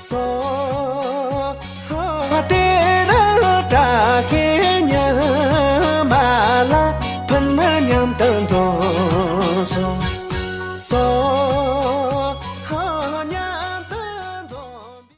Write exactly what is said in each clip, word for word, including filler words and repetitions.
སོ། ཧ་དེ་ར་བཀྲ་ཤིས་ཉི་མ་ལ་ཕུ་ནུ་མཉམ་དུ་འཛོམས་སོ། སོ། ཧ་མཉམ་དུ་འཛོམས།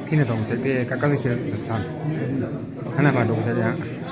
ཕི་ནས་འགྲོ་ཟེར་ཏེ་ཀ་ཀ་ལི་ཁྱེར་འདུག་ཚང་། ཁ་ན་མ་འགྲོ་ཟེར་ཡང་།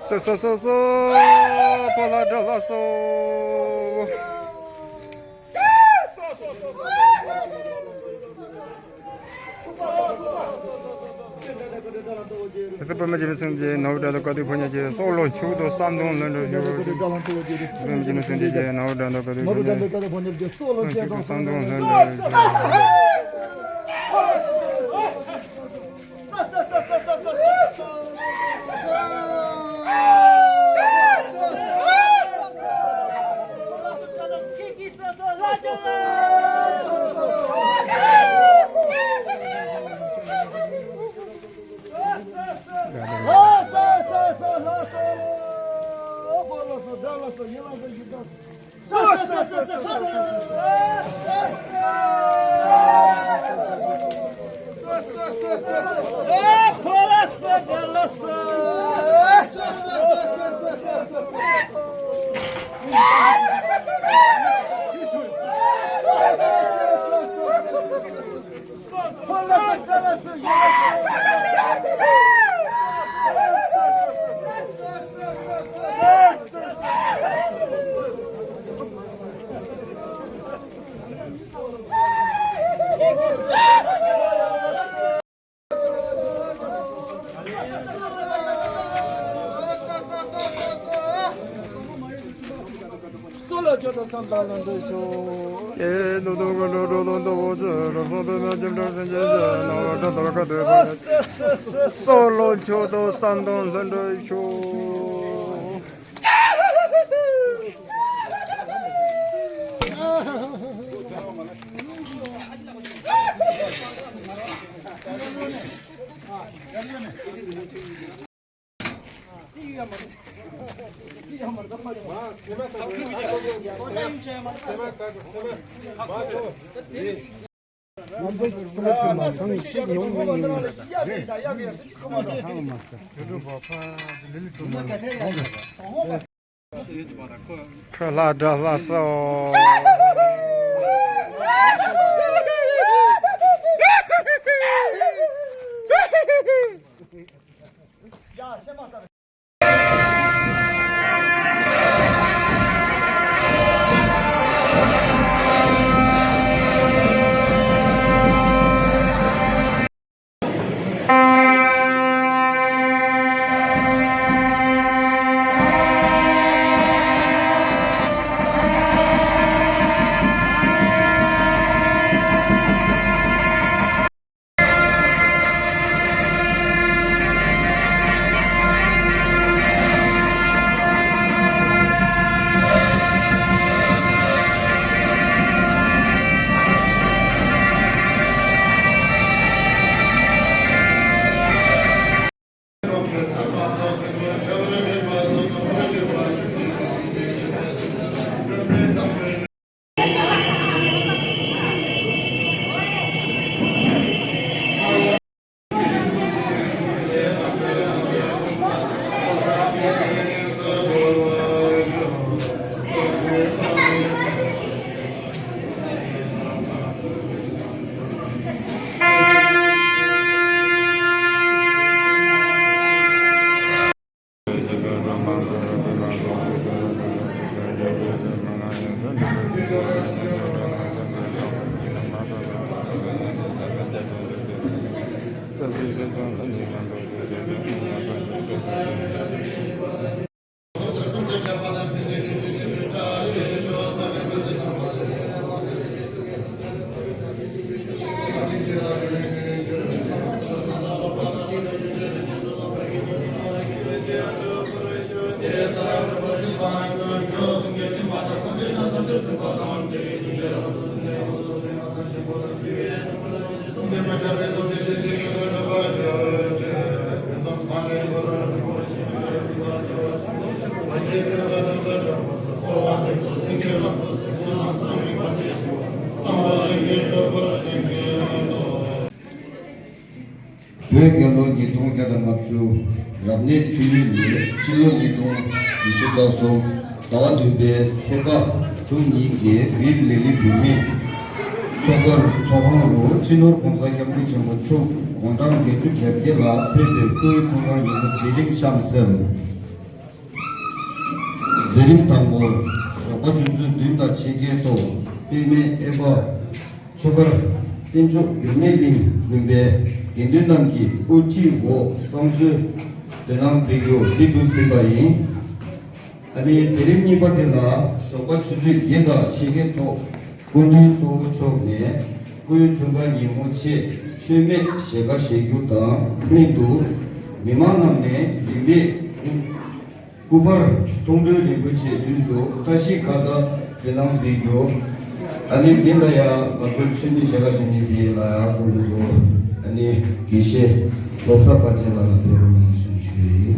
སོ་སོ་སོ་སོ། ཕོ་ལྷ་འགྲོ་ལ་སོ། ཨེ་ས་པདྨ་རྒྱལ་པོའི་སེང་གེ་ནོར་བུ་དགྲ་ལ་བཀའ་སྡོད་ཕོ་ཉ་ཅན། སྲོག་ལོ་མཆོག་ཏུ་བསམ་དོན་ལྷུན་གྲུབ་ཤོག། པདྨ་རྒྱལ་པོའི་སེང་གེ་ནོར་བུ་དགྲ་ལ་བཀའ་སྡོད་ཕོ་ཉ་ཅན། སྲོག་ལོ་མཆོག་ཏུ་བསམ་དོན་ལྷུན་གྲུབ་ཤོག། སོ་ལོ་ཆོས་དང་བསམ་དང་ལྷུན་གྲུབ་ཤོག །ཀྱེ་ནུ་དུ་གུ་ལུ་གྲུ་ལུ་དུ་བུ་ཙི་རུ་སོ་པེ་མ་ཅིམ་གྲུ་སེན་ཅེ་ཟེ་ནོ་ར་ཏྲ་དར་ཀ་དེ་སོ་ལོ་ཆོས་དང་བསམ་དང་ལྷུན་གྲུབ་ཤོག་ཁ་ལག་འདྲ་ལ་སོ། བོད་རྒྱལ་ལོ་ཉིས་སྟོང་བརྒྱ་དང་ལྔ་བཅུ། རབ་གནས་ཆུ་ཡོས་ལོའི་སྤྱི་ལོ་ཉིས་སྟོང་ཉི་ཤུ་རྩ་གསུམ། ཟླ་བ་བདུན་པའི་ཚེས་པ་བཅུ་གཉིས་ཀྱི་བིར་ལི་ལི་བུད་མེད་ཚོགས་པར་ཚོགས་ཁང་དུ་སྤྱི་ནོར་༸གོང་ས་༸སྐྱབས་མགོན་ཆེན་པོ་མཆོག་དགུང་གྲངས་བརྒྱད་ཅུ་གྱ་བརྒྱད་ལ་ཕེབས་པའི་སྐུའི་འཁྲུངས་སྐར་ཉིན་མོ་མཛད་རིམ་གཤམ་གསལ། མཛད་རིམ་དང་པོ། ཞོགས་པ་ཆུ་ཚོད་བདུན་དང་ཕྱེད་ཀའི་ཐོག་པདྨའི་ཨེ་ཕ་ཆོས་སྒར་དཔལ་འབྱོར་འགྱུར་མེད་གླིང་དགོན་པའི་དགེ་འདུན་རྣམས་ཀྱི་དབུ་ཁྲིད་འོག་བསང་གསོལ་འདོན་གནང་མཛད་རྒྱུ་འདི་དུ་གཟིགས་པ་ཡིན། ཨ་ནི་མཛད་རིམ་གཉིས་པ་དེ་ལ་ཞོགས་པ་ཆུ་ཚོད་བརྒྱད་དང་ཕྱེད་ཀའི་ཐོག་སྐུ་མགྲོན་གཙོ་བོ་མཆོག་ནས་སྐུའི་འཁྲུངས་སྐར་ཉིན་མོ་ཆེད་མཆོད་མེ་ཞལ་ཁ་བཞེས་རྒྱུ་དང་། སྔོན་དུ་མི་མང་རྣམས་ནས་རིམ་པས་སྐུ་པར་མཐོང་གྲོལ་རིན་པོ་ཆེའི་མདུན་དུ་བཀྲ་ཤིས་ཁ་བརྡ་འདོན་གནང་མཛད་རྒྱུ། ཨ་ནི་དེ་ལ་ཡང་མ་དགོན་ཆོས་མི་ཞལ་ཁ་ཞུ་མཁན་དེ་ལ་ཡང་སྐུ་མགྲོན་གཙོ་བོ་ཨ་ནི་དགེ་བཤེས་བློ་བཟང་དཔལ་ཆེན་ལགས་ལ་ཕེབས་རོགས་གནང་ཞུ་ཞུ་ཡི།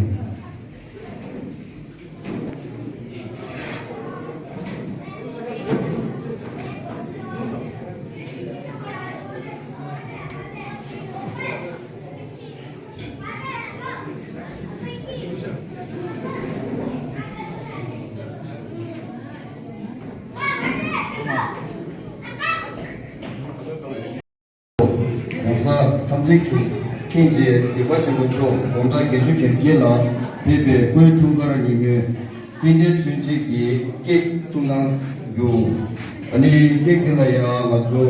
༸གོང་ས་ཐམས་ཅད་མཁྱེན་མཁྱེན་ཅིང་གཟིགས་པ་ཆེན་པོ་མཆོག་དགུང་གྲངས་བརྒྱད་ཅུ་གྱ་བརྒྱད་ལ་ཕེབས་པའི་སྐུའི་འཁྲུངས་སྐར་ཉིན་མོའི་རྟེན་འབྲེལ་མཚོན་བྱེད་ཀྱི་ཀེག་བཏུ་གནང་རྒྱུ། ཨ་ནི་ཀེག་འདི་ལ་ཡང་ང་ཚོ་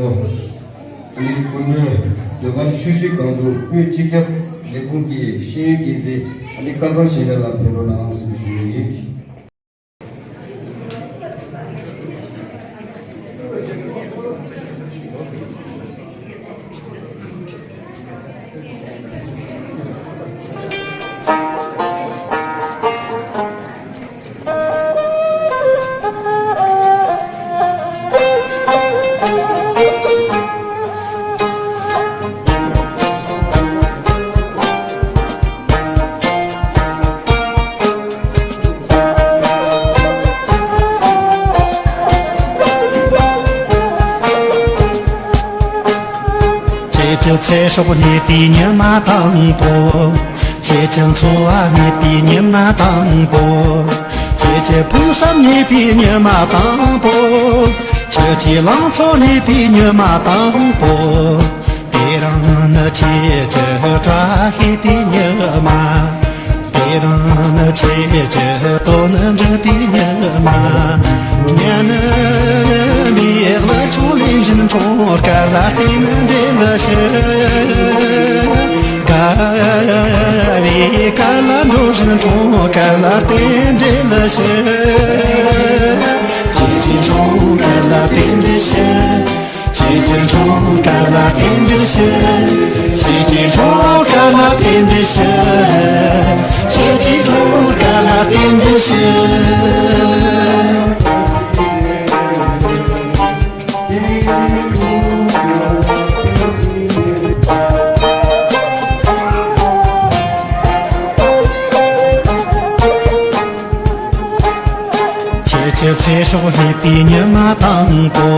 ཨ་ནི་སྐུ་མགྲོན་འདོད་ཁམས་ཆུ་བཞི་སྒང་དྲུག་དབུས་སྤྱི་ཁྱབ་ལས་ཁུངས་ཀྱི་ཤེས་ཡོན་འགན་འཛིན་ཨ་ནི་སྐལ་བཟང་ཞིང་ལས་ལགས་ཕེབས་རོགས་གནང་ཟེར་ཞུ་ཡི་ཡིན། ཁྱེད་ཀྱི་ཚེ་སྲོག་རྙེད་པའི་ཉི་མ་དང་པོ། ཁྱེད་ཀྱི་འཚོ་བ་རྙེད་པའི་ཉི་མ་དང་པོ། ཁྱེད་ཀྱི་ཕུགས་བསམ་རྙེད་པའི་ཉི་མ་དང་པོ། ཁྱེད་ཀྱི་ལང་ཚོ་རྙེད་པའི་ཉི་མ་དང་པོ། དེ་རིང་ནི་ཁྱེད་ཀྱི་བཀྲ་ཤིས་པའི་ཉི་མ། དེ་རིང་ནི་ཁྱེད་ཀྱི་དོན་འགྲུབ་པའི་ཉི་མ། ཉན་མིག་ལ་ཆུ་ལེན་བཞིན་འཁྲུངས་སྐར་ལ་རྟེན་འབྲེལ་ཞུ། དགའ་བའི་སྐར་ལ་འགྲོ་བཞིན་འཁྲུངས་སྐར་ལ་རྟེན་འབྲེལ་ཞུ། ཁྱེད་ཀྱི་འཁྲུངས་སྐར་ལ་རྟེན་འབྲེལ་ཞུ། ཁྱེད་ཀྱི་འཁྲུངས་སྐར་ལ་རྟེན་འབྲེལ་ཞུ། ཁྱེད་ཀྱི་འཁྲུངས་སྐར་ལ་རྟེན་འབྲེལ་ཞུ། ཁྱེད་ཀྱི་འཁྲུངས་སྐར་ལ་རྟེན་འབྲེལ་ཞུ། ཁྱེད་ཀྱི་ཚེ་སྲོག་རྙེད་པའི་ཉི་མ་དང་པོ།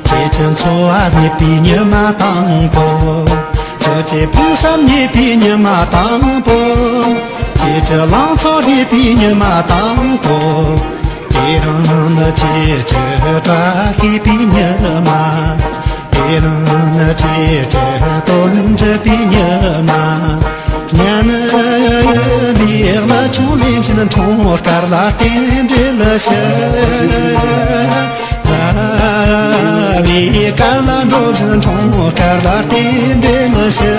ཁྱེད་ཀྱི་འཚོ་བ་རྙེད་པའི་ཉི་མ་དང་པོ། ཁྱེད་ཀྱི་ཕུགས་བསམ་རྙེད་པའི་ཉི་མ་དང་པོ། ཁྱེད་ཀྱི་ལང་ཚོ་རྙེད་པའི་ཉི་མ་དང་པོ། དེ་རིང་ནི་ཁྱེད་ཀྱི་བཀྲ་ཤིས་པའི་ཉི་མ། དེ་རིང་ནི་ཁྱེད་ཀྱི་དོན་འགྲུབ་པའི་ཉི་མ། ཉན་མིག་ལ་ཆུ་ལེན་བཞིན་འཁྲུངས་སྐར་ལ་རྟེན་འབྲེལ་ཞུ། དགའ་བའི་སྐར་ལ་འགྲོ་བཞིན་འཁྲུངས་སྐར་ལ་རྟེན་འབྲེལ་ཞུ།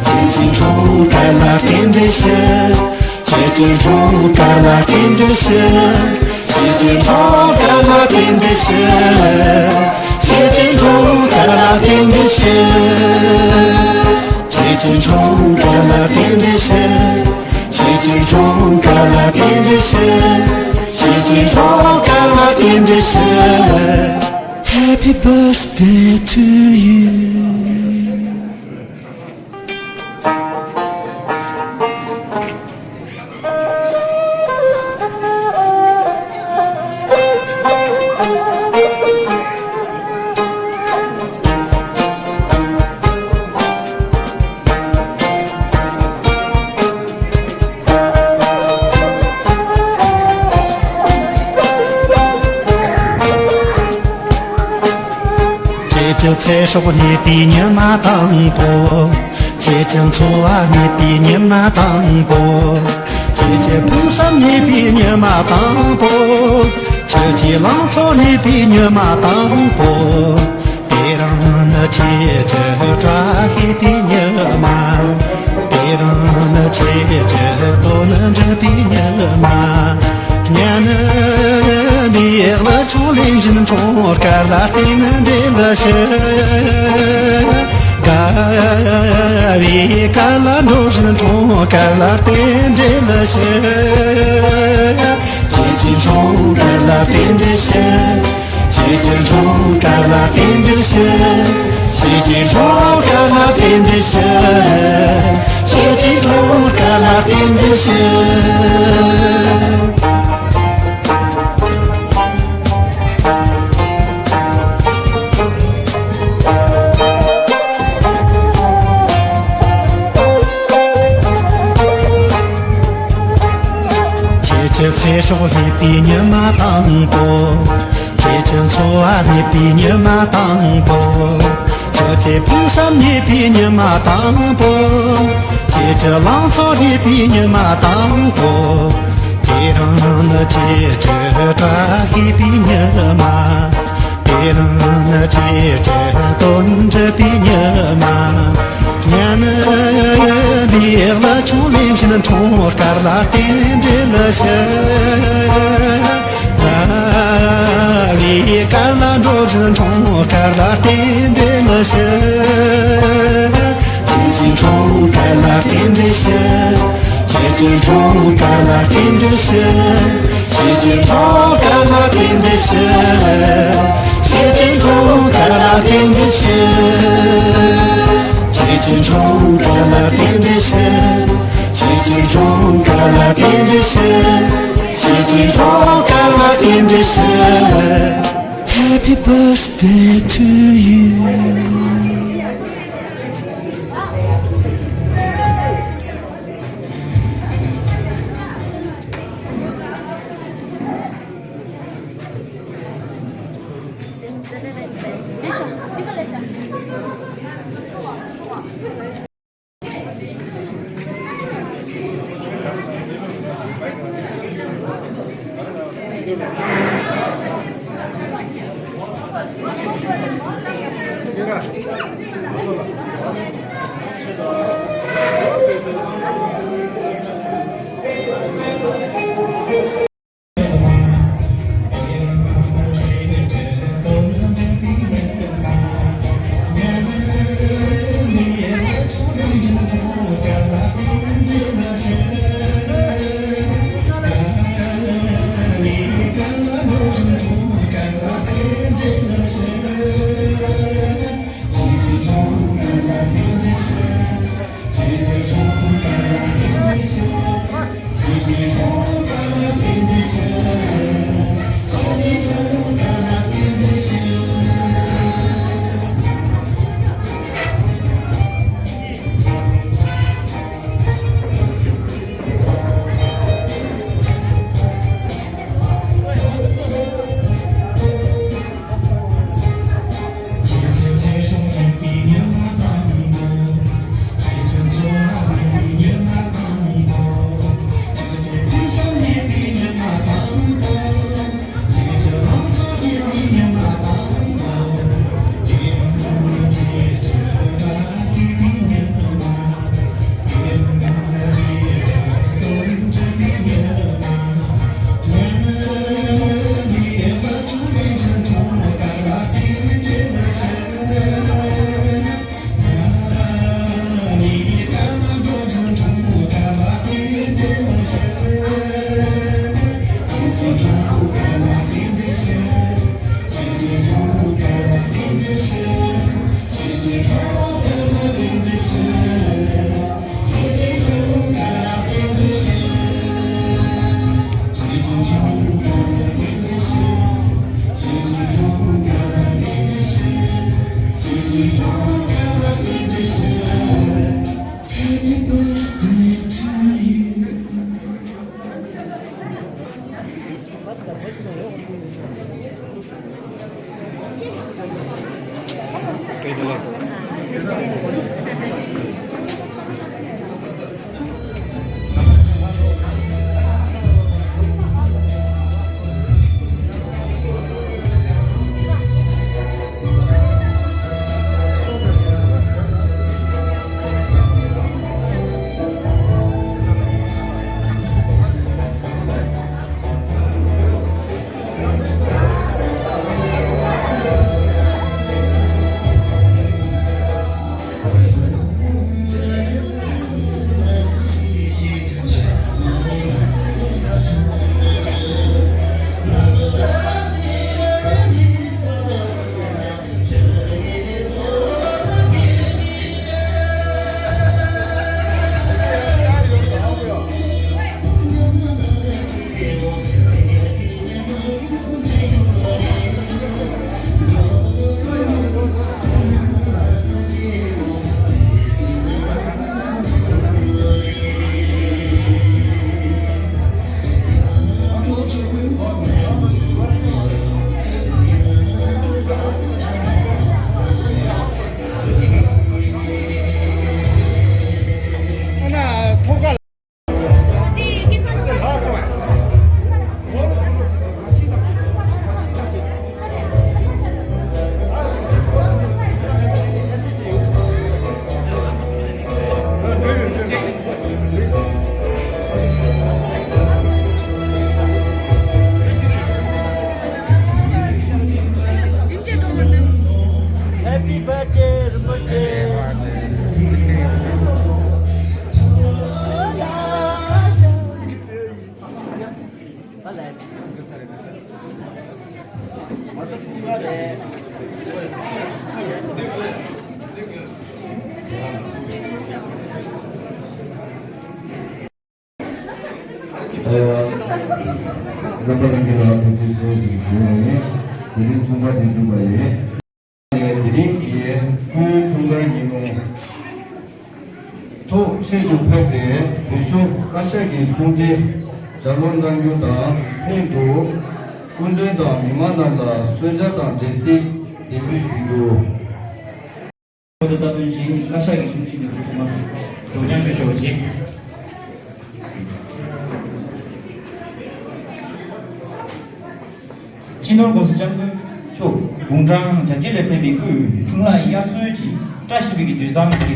ཁྱེད་ཀྱི་འཁྲུངས་སྐར་ལ་རྟེན་འབྲེལ་ཞུ། ཁྱེད་ཀྱི་འཁྲུངས་སྐར་ལ་རྟེན་འབྲེལ་ཞུ། ཁྱེད་ཀྱི་འཁྲུངས་སྐར་ལ་རྟེན་འབྲེལ་ཞུ། ཁྱེད་ཀྱི་འཁྲུངས་སྐར་ལ་རྟེན་འབྲེལ་ཞུ། ཁྱེད་ཀྱི་འཁྲུངས་སྐར་ལ་རྟེན་འབྲེལ་ཞུ། ཁྱེད་ཀྱི་འཁྲུངས་སྐར་ལ་རྟེན་འབྲེལ་ཞུ། ཁྱེད་ཀྱི་འཁྲུངས་སྐར་ལ་རྟེན་འབྲེལ་ཞུ། Happy birthday to you. ཁྱེད་ཀྱི་ཚེ་སྲོག་རྙེད་པའི་ཉི་མ་དང་པོ། ཁྱེད་ཀྱི་འཚོ་བ་རྙེད་པའི་ཉི་མ་དང་པོ། ཁྱེད་ཀྱི་ཕུགས་བསམ་རྙེད་པའི་ཉི་མ་དང་པོ། ཁྱེད་ཀྱི་ལང་ཚོ་རྙེད་པའི་ཉི་མ་དང་པོ། དེ་རིང་ནི་ཁྱེད་ཀྱི་བཀྲ་ཤིས་པའི་ཉི་མ། དེ་རིང་ནི་ཁྱེད་ཀྱི་དོན་འགྲུབ་པའི་ཉི་མ། ཉན་མིག་ལ་ཆུ་ལེན་བཞིན་འཁྲུངས་སྐར་ལ་རྟེན་འབྲེལ་ཞུ། དགའ་བའི་སྐར་ལ་འགྲོ་བཞིན་འཁྲུངས་སྐར་ལ་རྟེན་འབྲེལ་ཞུ། ཁྱེད་ཀྱི་འཁྲུངས་སྐར་ལ་རྟེན་འབྲེལ་ཞུ། ཁྱེད་ཀྱི་འཁྲུངས་སྐར་ལ་རྟེན་འབྲེལ་ཞུ། ཁྱེད་ཀྱི་འཁྲུངས་སྐར་ལ་རྟེན་འབྲེལ་ཞུ། ཁྱེད་ཀྱི་འཁྲུངས་སྐར་ལ་རྟེན་འབྲེལ་ཞུ། ཁྱེད་ཀྱི་ཚེ་སྲོག་རྙེད་པའི་ཉི་མ་དང་པོ། ཁྱེད་ཀྱི་འཚོ་བ་རྙེད་པའི་ཉི་མ་དང་པོ། ཁྱེད་ ཁྱེད་ཕུན་སུམ་ཉེས་པའི་ཉི་མ་དང་པོ། ཁྱེད་ཀྱི་ལང་ཚོ་རྒྱས་པའི་ཉི་མ་དང་པོ། དེ་རིང་ནི་ཁྱེད་ཀྱི་བཀྲ་ཤིས་པའི་ཉི་མ། དེ་རིང་ནི་ཁྱེད་ཀྱི་དོན་འགྲུབ་པའི་ཉི་མ། ཉན་པའི་ལ་ཆུང་ལེམ་བཞིན་འཁྲུངས་སྐར་ལ་རྟེན་འབྲེལ་ཞུ། ལ་ལས་དཀར་ལ་འགྲོ་བཞིན་འཁྲུངས་སྐར་ལ་རྟེན་འབྲེལ་ཞུ། ཁྱེད་ཀྱི་འཁྲུངས་སྐར་ལ་རྟེན་འབྲེལ་ཞུ། ཁྱེད་ཀྱི་འཁྲུངས་སྐར་ལ་རྟེན་འབྲེལ་ཞུ། ཁྱེད་ཀྱི་འཁྲུངས་སྐར་ལ་རྟེན་འབྲེལ་ཞུ། ཁྱེད་ཀྱི་འཁྲུངས་སྐར་ལ་རྟེན་འབྲེལ་ཞུ། ཁྱེད་ཀྱི་འཁྲུངས་སྐར་ལ་རྟེན་འབྲེལ་ཞུ། ཁྱེད་ཀྱི་འཁྲུངས་སྐར་ལ་རྟེན་འབྲེལ་ཞུ། ཁྱེད་ཀྱི་འཁྲུངས་སྐར་ལ་རྟེན་འབྲེལ་ཞུ། Happy birthday to you. རྣམ་པ་རང་གི་ལ་ཐུགས་རྗེ་ཆེ་ཞེས་ཞུ་བ་ཡིན། དེ་རིང་ཚོང་པ་དེ་འདུག་པ་ཡིན། དེ་རིང་གི་སྐུའི་འཁྲུངས་སྐར་ཉིན་མོ། ཐུགས་ཆེད་དུ་ཕེབས་པའི་བོད་གཞུང་བཀའ་ཤག་གི་གསུང་འཕྲིན་ལྗགས་ཀློག་གནང་རྒྱུ་དང་ལྷན་དུ། སྐུ་མགྲོན་དང་མི་མང་རྣམས་ལ་གསོལ་ཇ་དང་འབྲས་སིལ་འདེགས་འབུལ་ཞུ་རྒྱུ། ཁོང་ཚོ་ལྟ་དོན་ཅན་བཀའ་ཤག་གི་གསུང་ཆོས་ནས་ཐོག་མར་སྒྲོག་སྦྱང་ཞུ་ཆོག་པ་བྱེད། སྤྱི་ནོར་༸གོང་ས་༸སྐྱབས་མགོན་མཆོག་དགུང་གྲངས་གྱ་བརྒྱད་ལ་ཕེབས་པའི་སྐུའི་འཁྲུངས་ལྷ་དབྱར་གསོལ་གྱི་བཀྲ་ཤིས་པའི་གི་དུས་བཟང་གི་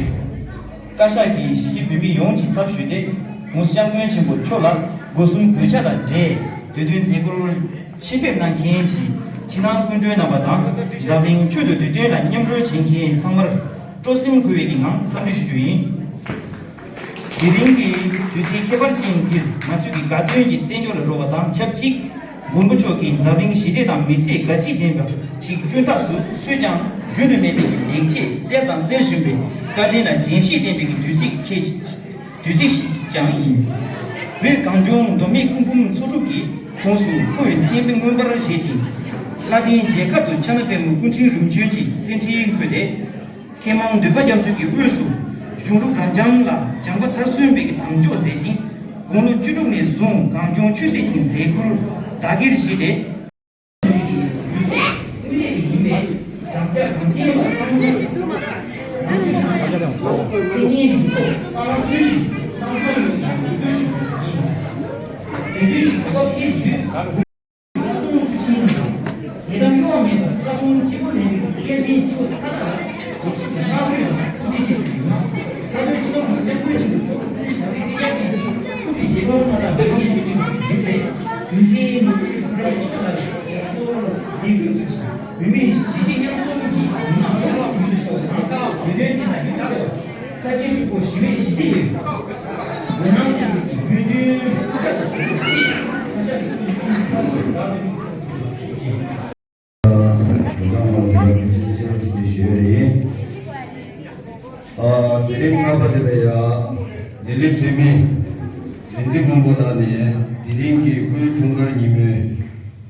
བཀའ་ཤག་གིས་གཞིས་བྱེས་བོད་མི་ཡོངས་ཀྱི་ཚབ་ཞུས་ཏེ། ༸གོང་ས་༸སྐྱབས་མགོན་ཆེན་པོ་མཆོག་ལ་སྒོ་གསུམ་གུས་ཕྱག་དང་འབྲེལ་དུས་སྟོན་མཛད་སྒོར་ཆེད་ཕེབས་གནང་མཁན་གྱི་ཕྱི་ནང་སྐུ་མགྲོན་རྣམ་པ་དང་། འཛམ་གླིང་ཆོས་དང་དུས་སྟོན་ལ་མཉམ་རོལ་བྱེད་མཁན་ཚང་མར་སྤྲོ་སེམས་འཁོལ་བའི་གི་ངང་འཚམས་འདྲི་ཞུ་རྒྱུ་ཡིན། དེ་རིང་གི་དུས་ཚིགས་ཁྱད་པར་ཅན་འདིར་ང་ཚོས་ཀྱི་དགའ་སྟོན་གྱི་བཙན་བྱོལ་ལ་རོལ་བ་དང་ཆབས་ཅིག་མགོན་པོ་མཆོག་གིས་འཛམ་གླིང་ཞི་བདེ་དང་མི་ཚེ་དགའ་སྐྱིད་ལྡན་པ་ཞིག་བསྐྲུན་ཐབས་སུ་སུས་ཀྱང་རྒྱུན་དུ་མེད་པའི་ལེགས་སྐྱེས་བསྩལ་དང་སྩལ་བཞིན་པའི་བཀའ་དྲིན་ལ་དྲན་ཤེས་ལྡན་པའི་དུས་ཚིགས་ཁེ། དུས་ཚིགས་ཤིག་ཀྱང་ཡིན། བོད་གངས་ལྗོངས་མདོ་སྨད་ཁུལ་འབུམ་ཚོ་དྲུག་གི་ཁོངས་སུ་སྐུ་ཡི་མཚན་དཔེ་མངོན་པར་བཞེས་ཤིང་། ལྷ་ལྡན་མཇལ་ཁབ་ཏུ་ཕྱག་ན་པདྨོ་སྐུ་ཕྲེང་རིམ་བྱོན་གྱི་གསེར་ཁྲིར་འཁོད་དེ། མཁས་མང་འདུས་པ་རྒྱ་མཚོ་གི་དབུས་སུ་གཞུང་ལུགས་གངས་ལྗོངས་ལ་སྦྱངས་པ་མཐར་སོན་པའི་དམ་འཇོག་མཛད་ཅིང་། དགུང་ལོ་བཅུ་དྲུག་ནས་བཟུང་གངས་ལྗོངས་ཆོས་སྲིད་ཀྱི་མཛད་ཁུར་དག་སྒེར་བཞེས་ཏེ། བོད་མིའི་གཞིས་བྱེས་མཉམ་འཛོམས་ཀྱི་མི་མང་ལོ་ལ་ཡུལ་དུ་ཤོག་ཁང་ས་བོད་དོན་དེ་ལ་ཡུལ་ཐག་ས་སྐྱའི་ཧྲིལ་པོ་ཞི་བའི་ཞི་བདེ་ཡོད། འོད་སྣང་ལྡན་པའི་ཡུལ་དོན་ཕུགས་ཀྱང་ཞུ་གཅིག་ཁ་ཤ་གི་ཚུལ་ཁྲིམས་ཚ་སོགས་དགའ་སྟོན་གྱི་ཚོགས་ཆུང་ཞུ་གཅིག་གྲོགས་ཚང་ལ་འདི་ལ་ཐུགས་རྗེ་ཆེ་ཞུ་ཡ་ཡིན། ཨ། དེ་རིང་སྔ་པ་དེ་ལ་ཡ། ལི་ལི་འཐུས་མི་བསྟན་འཛིན་མགོན་པོ་ལགས་ནས་དེ་རིང་གི་སྐུའི་འཁྲུངས་སྐར་ཉིན་མོའི་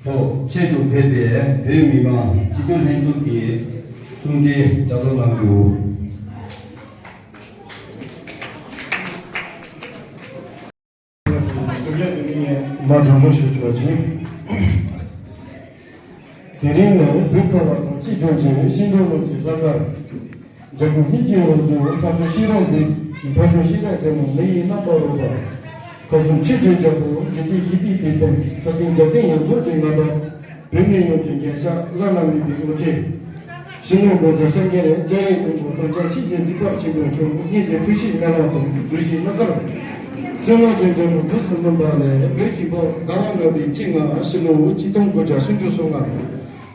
ཐོག་ཆེད་དུ་ཕེབས་པའི་བོད་མི་མང་སྤྱི་འཐུས་ལྷན་ཚོགས་ཀྱི་གསུང་འཕྲིན་བསྐྱར་ལོ་གནང་རྒྱུ། མ་གྲོས་གྲོས་ཞུ་ཆོག་ཅིང་། དེ་རིང་ནི་བོད་ཁ་བ་དང་གཅིག་ལྗོངས་ཀྱི་ཤིང་སྡོང་ལུགས་ཀྱི་ལྷག་དཀར། རྒྱལ་པོ་ཧི་ཅི་རོ་ཟུ་ཕ་ཇོ་ཤེས་རབ་ཟེར་གྱི་ཕ་ཇོ་ཤེས་རབ་ཟེར་མོ་མི་ཡི་རྣམ་པར་རོལ་པ། ཁ་ཟུམ་ཆོས་ཀྱི་རྒྱལ་པོ་འཇིག་རྟེན་ཞི་བདེའི་དེད་དཔོན་ས་སྟེང་རྒྱལ་བསྟན་ཡོངས་རྫོགས་ཀྱི་མངའ་བདག་བོད་མི་ཡོངས་ཀྱི་རྒྱལ་ཤ་བླ་ན་མེད་པའི་དངོས་གྲས། སྤྱི་ནོར་༸གོང་ས་༸སྐྱབས་མགོན་རྒྱལ་ཡོངས་དབུ་འཛིན་ཐང་ཆེན་ཆོས་ཀྱི་གཟིགས་པ་ཆེན་པོ་མཆོག་སྙིང་རྗེ་ཐུགས་གཤིས་མྱ་ངམ་དང་གདུལ་བྱའི་རྣམ་དཀར། བསོད་ནམས་ཅན་འབྲས་བུ་དུས་སུ་སྨིན་པ་ལས་བོད་ཀྱི་ལོ་ཟླ་བ་ལྔ་པའི་ཚེས་ལྔ་ཕྱི་ལོ་ཆིག་སྟོང་དགུ་བརྒྱ་སུམ་ཅུ་སོ་ལྔ།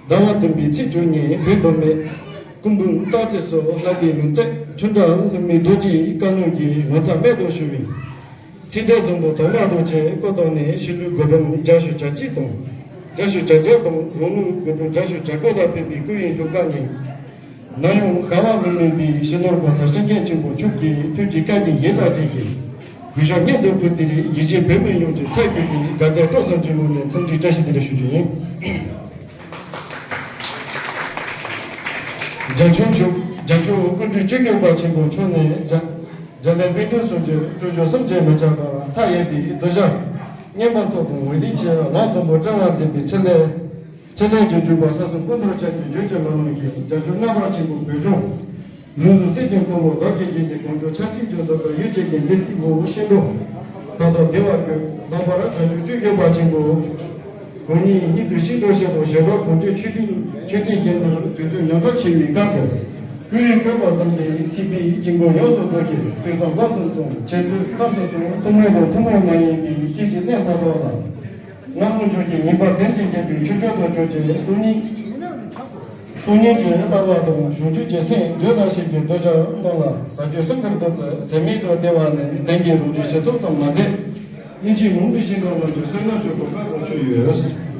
ཟླ་བ་བདུན་པའི་ཚེས་བཅུ་གཉིས་བོད་མདོ་སྨད་སྐུ་འབུམ་སྟག་རྩེ་སོགས་ལྷ་སྡེའི་ལུང་བསྟན་འཕྲིན་བསྒྲགས་ལྷ་མིའི་རྡོ་རྗེའི་བཀའ་ལུང་གི་ངོ་མཚར་རྨད་དུ་བྱུང་བའི། ཚིག་དོན་བཟང་པོ་དང་མ་རྡོ་ཆེ་སྐུ་ཐོག་ནས་ཤི་ལུས་སྒོ་འབུམ་བརྒྱ་ཞུ་གྱ་གཅིག་དང་། བརྒྱ་ཞུ་གྱ་བརྒྱད་དང་རང་ལུས་སྒོ་འབུམ་བརྒྱ་ཞུ་གྱ་དགུ་ལ་ཕེབས་པའི་སྐུ་ཡི་འཁྲུངས་སྐར་ཉིན། ནམ་ཡང་ག་བ་མི་ལུས་པའི་སྤྱི་ནོར་༸གོང་ས་༸སྐྱབས་མགོན་ཆེན་པོ་མཆོག་གི་ཐུགས་ཀྱི་བཀའ་དྲིན་ཡིད་ལ་དྲན་ཞིང་། གུས་ཞབས་སྙིང་དུ་ཕུལ་ཏེ་རེད། ཡིད་ཆེས་བོད་མི་ཡོངས་ཀྱི་ཚབ་ཞུས་ཏེ་དགའ་དད་སྤྲོ་གསུམ་གྱི་ངོས་ནས་འཚམས་འདྲི་བཀྲ་ཤིས་བདེ་ལེགས་ཞུ་རྒྱུ་ཡིན། རྒྱ་མཚོ་མཆོག་རྒྱ་མཚོ་སྐུ་ཕྲེང་བཅུ་བཞི་པ་ཆེན་པོ་མཆོག་ནས་རྒྱ། རྒྱ་ལས་པཎ་གྲུབ་སུམ་བརྒྱ་སྤྲུལ་བཅུ་གསུམ་བརྗེད་མི་ཆགས་པར་མཐའ་ཡས་པའི་གདུལ་བྱ་སྙན་པ་ཐོག་ཏུ་འོད་ལྡན་གྱི་ལམ་བཟང་པོ་བསྐྲུན་པར་མཛད་པའི་ཕྲིན་ལས། ཕྲིན་ལས་ཀྱི་བརྒྱུད་པ་ས་གསུམ་ཀུན་ཏུ་ཁྱབ་ཅིང་བརྗོད་ཀྱིས་མི་ལང་ཞིང་། རྒྱ་མཚོ་རྣམ་པར་ཆེན་པོ་བོད་ལྗོངས་ལུས་སུ་གསེར་གྱི་འཁོར་ལོ་རབ་ཀྱི་རྒྱན་གྱི་གང་བྱུང་ཆབ་སྲིད་ཀྱི་འདོད་པ་ཡུལ་གཅིག་གི་འདྲེ་སྲིན་པོ་ཤིང་འགྲོ་མཐའ་དག་བདེ་བར་གྱུར། ལྷག་པར་བྱང་ཆུབ་སྤྱོད་དགེ་བ་ཆེན་པོ། གང་ཉིད་སྙིང་དུ་ཤིང་འགྲོ་ཞེས་པ་ཞེ་སྒྲོག་གང་བྱོས་ཆོས་ལྡན་ཆོས་ལྡན་བཞིན་དུ་དུས་ཚོད་ཉམས་དྲག་ཆེ་བའི་སྐབས་སུ། སྐུ་ཡི་བཀོད་པ་བཟང་པོའི་ཚེ་འཕོས་དཀྱིལ་འཁོར་ཡོངས་སུ་རྫོགས་ཤིང་དུས་བཟང་སྐབས་སུ་སོང་། འཆད་རྩོད་ཁམས་སུ་སོང་ཐུན་མོང་དང་ཐུན་མོང་མ་ཡིན་པའི་ཤེས་བྱའི་གནས་མཐའ་དག་ལ། སྔ་མོ་འཇོག་ཅིང་ངེས་པར་ལྡན་ཅིང་རྒྱས་པའི་ཆོས་སྤྱོད་དུ་གྱུར་ཅིང་སྟོང་ཉིད། སྟོང་ཉིད་ཀྱི་ལྟ་བ་དང་བྱང་ཆུབ་ཀྱི་སེམས་བརྗོད་དང་ཤེས་ཀྱི་གདུལ་བྱ་རྣམས་ལ་ཟབ་ཆོས་གསུང་གི་བདུད་རྩི་ཟད་མེད་དུ་སྟེར་བ་ནི་བདེན་གྱི་ལོ་རྒྱུས་ཞིབ་ཚགས་ཙམ་མ་ཟད། སྙིང་རྗེ་མང་པོས་ཤིང་འགྲོ་རྣམས་ཀྱི་བསོད་ནམས་ཀྱི་གོ་སྐབས་སུ་གྱུར་ཡོད།